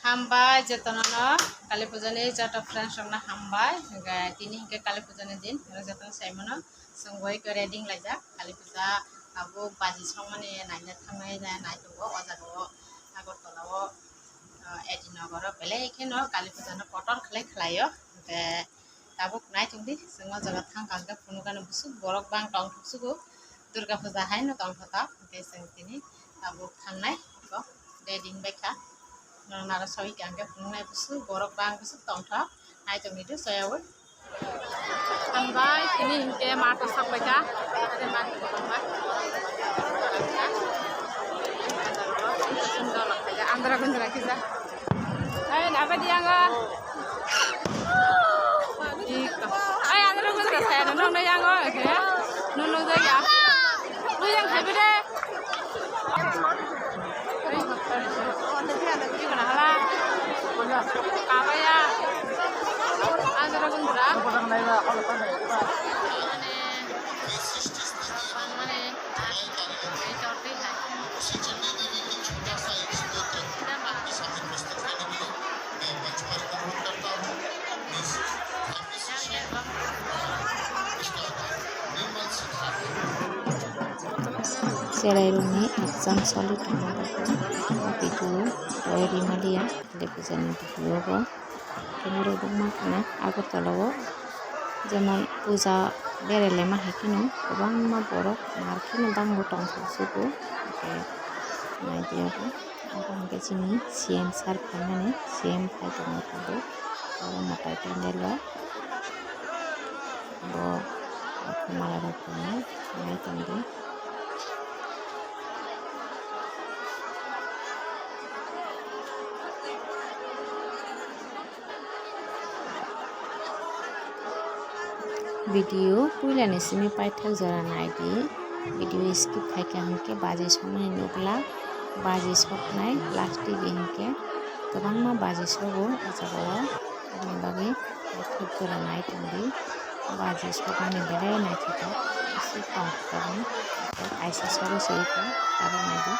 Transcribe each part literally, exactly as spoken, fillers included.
Hambai jotono no, Kali Puja ni joto friends rok no hambai. Hingke tini hingke Kali Puja ni din, jotono sai mano. Chwng bai khe ready wng laijak Kali Puja, tabuk baji songmani naina thangnai na nai tongo o jaga o Agartala o, ah, A D Nagar o belai kheno Kali Puja no kotor khlai khlai o. Hingke tabuk nai tong di, chwng o jaga thang kha hingke phunukgano busuk borok bang tong thok sugo, Durga Puja hai no tong kha ta, hingke chwng tini tabuk thangnai kok ready wng bai kha. Norok naro sawi kha hingke phunuknai busuk borok bang busuk tong thok, nai tong di do soyaui. Hambai, tini hingke mato sak bai kha. Are mato sak bai. Andra gundra kisa. Ai, naba diango. Iko. Ai, andra gundra saya no no yango. Nuno jaya. Lu yang hai bede. Cherairokni ekcham soli tongma bagwi o video o rimaliya, television ni video bo. Khe norok bangma khna Agartala o jemon puja berelema hai kheno kwbangma borok mar kheno bangbo tongthok sugo. Hingke naidiya bo. Abo hingke chini C M sir phaimani, C M phai tongma tabuk. Abo mwtai pandal o bo mala rok tongo, nai tongdi. Video puilani simi paithak jora naidi. Video skip khaikha hwnkhe baji sokmani nukla, baji soknai plastic hwnkhe kwbangma baji sogo o jagao. Aboni bagwi paithak jora nai tongdi. Baji sokmani belai naithotok, aswk tongthokni kaisa sogo se iko tabuk naidi.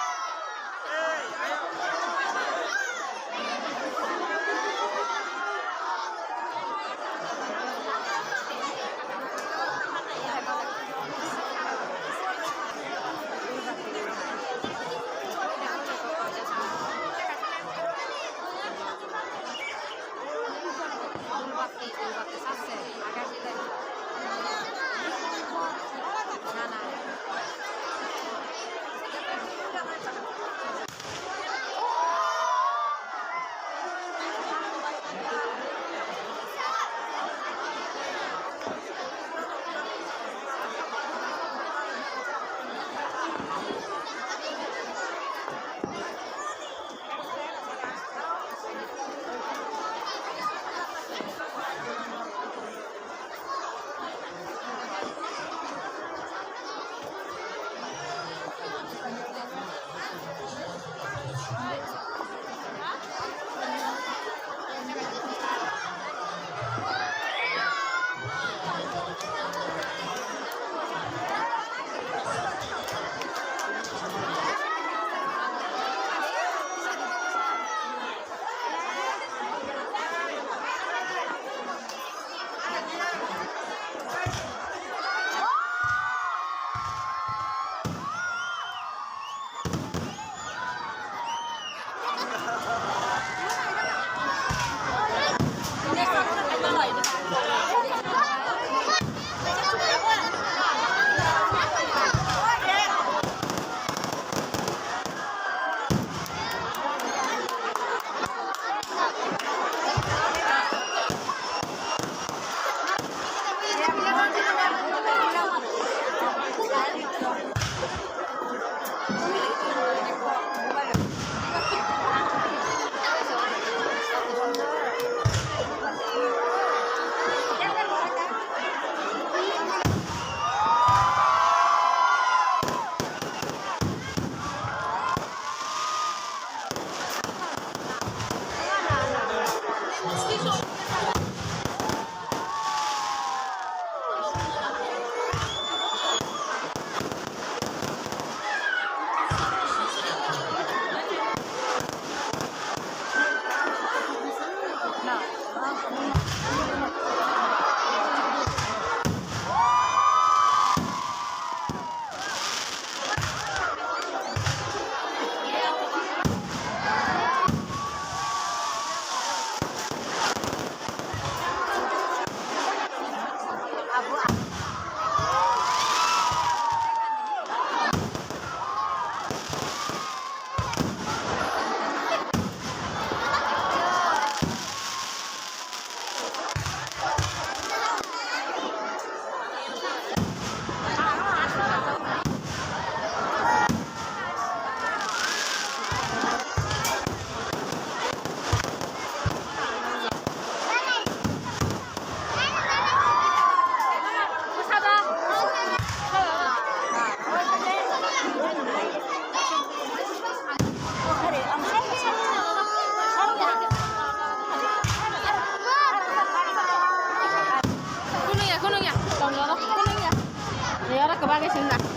Sing na.